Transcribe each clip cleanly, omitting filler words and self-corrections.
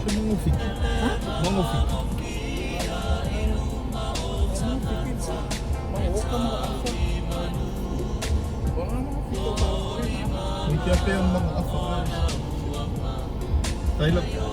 Se mangofiti. Mangofiti. Ni te ape o mga afa. Taylor. Taylor.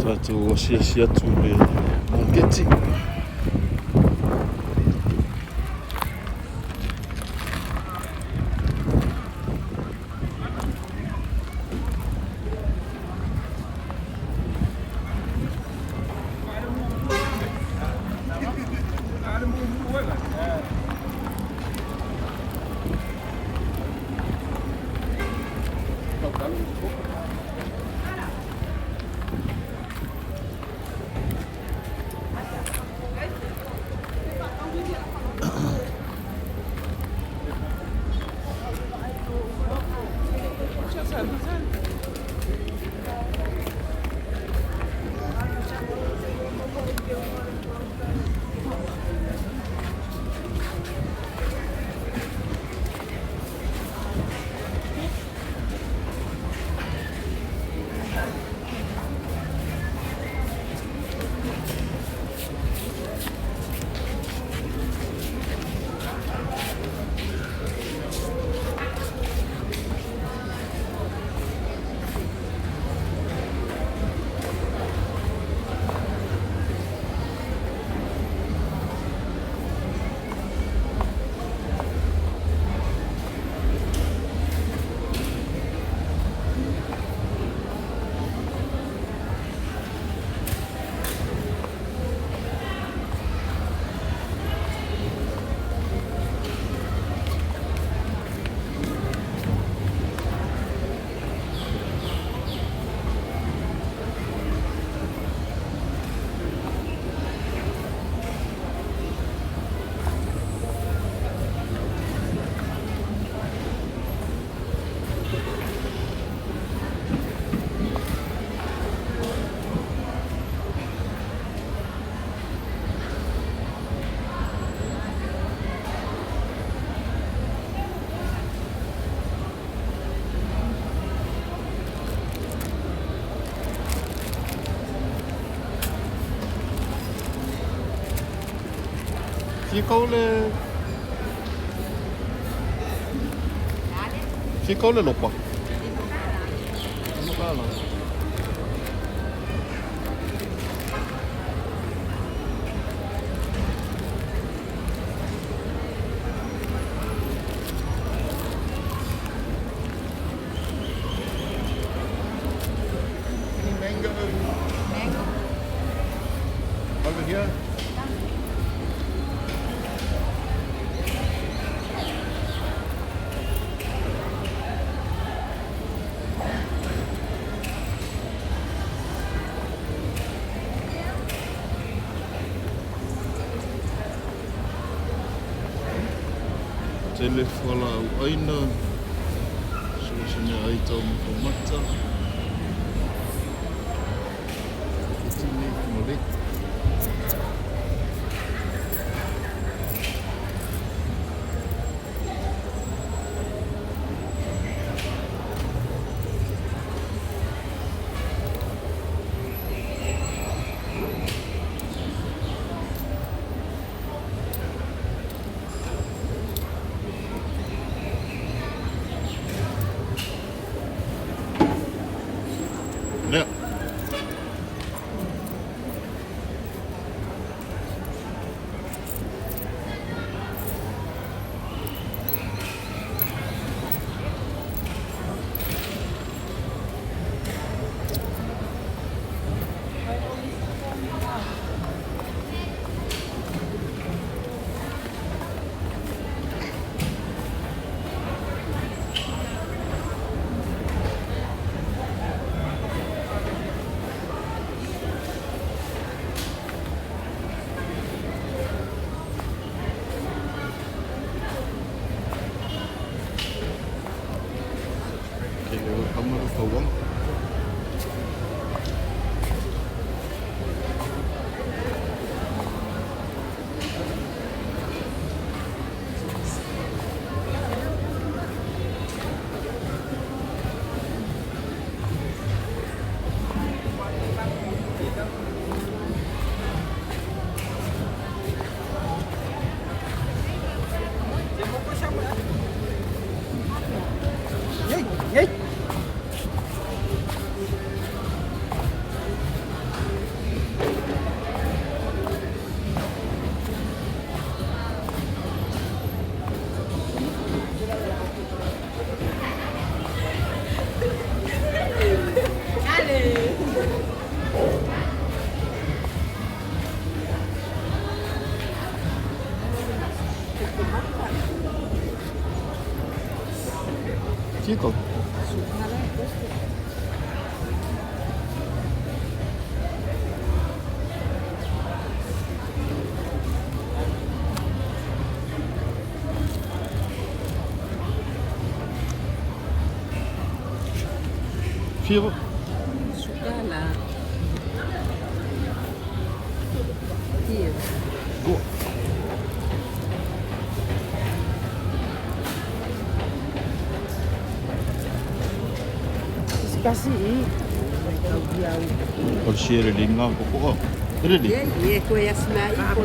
Tatou asiasi atu i le maketi. Fia kau le Fia kau le lopa. Lima tala. Any mango? Mango. Over here? Tele fualaau aina, so o se mea ai taumafa mata. Fiti nei Konolei. Nea. Ke le kamaru tauanga. Fia kau? Fia kau? Sukala. Fia. Go. Kasi i. O le siele ngā kokoa. Rere. Ye, ye koe asima i ko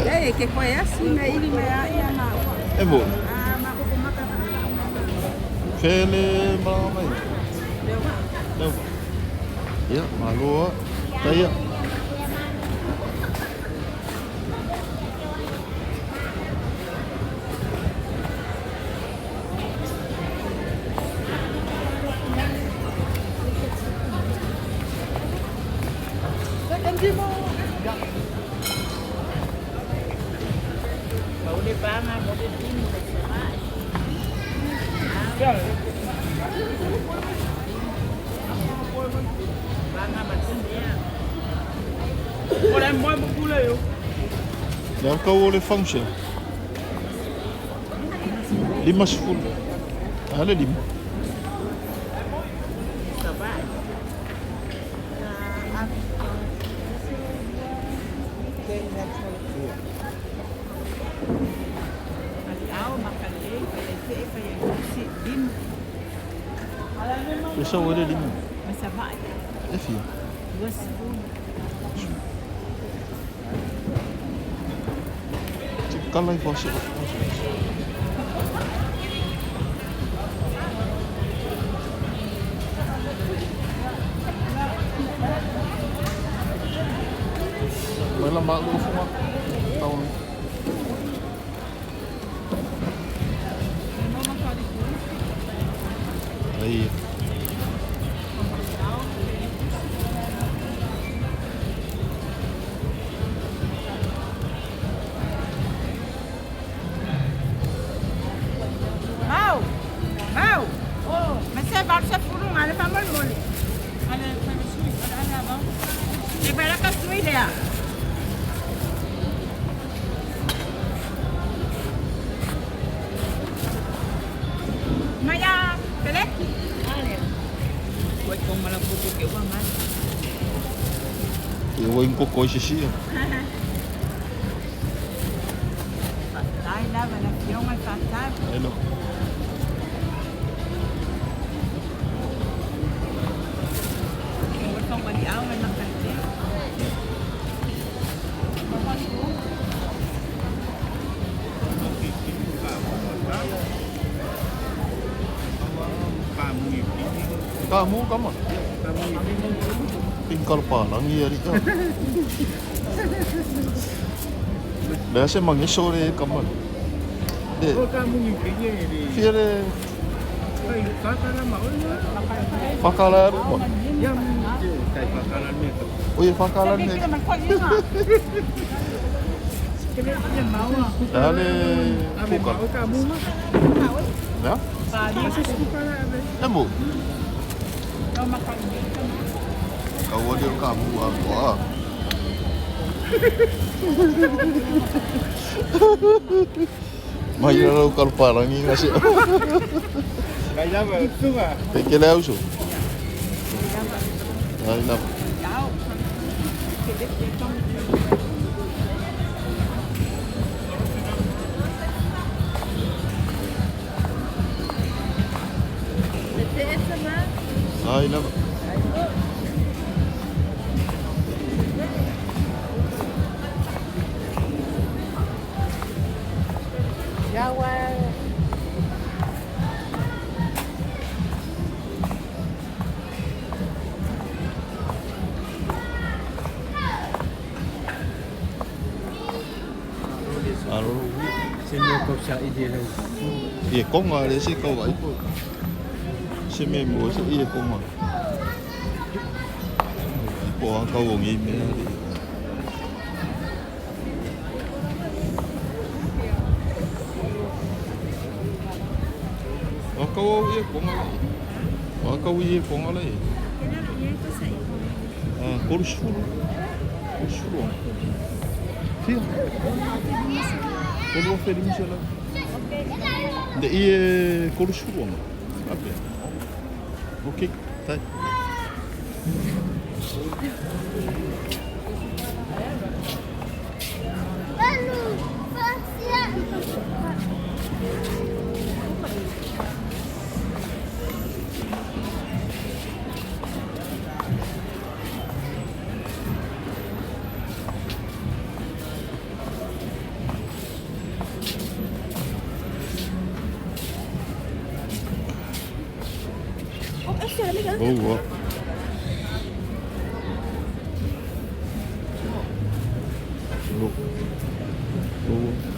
Ye, ke koe asima i mea ia ma. E mo. Ah, ma ko maka. Fele malanga mai. Leo. Leo. Ia, maloa. Taia. Le kau o le function. 50. A le lima. Esa o le lima. E fia. Kala i fasi. Mai la malu funga. Tau. Aí. Mau! Mau! Oh, mas você vai se furu, ale pa mol mol. Ale pa sui, ale ale ba. E pa la ka sui lea. Maya, peleki. Ale. Oi koma la putu ke ua mai. E o em cocô xixi. Dai lava la fionga fatai. Hello. Ke o tonga di au na kante. Kamu kama. Tingkal pa lang iya ri ka. Lea se mangisore kama. De. Fiere whakala aru mo. Oye whakala ne. Dale fuka. Ya? E mo. Kau ada kamu apa? Mai rau kalparangi ngasi. Te ke leo su. Ai lava. Ai lava. Aro. Ie konga le se kau ai po. Se me mo se ie konga. Po a kau ngi me ali. O kau ie konga le. O kau ie konga le. Ah, korsfuru. Korsfuru. Fia. Koru feri misela. De ie korsfuru anga. Ape. Okay, tai. Boa. Boa. Boa.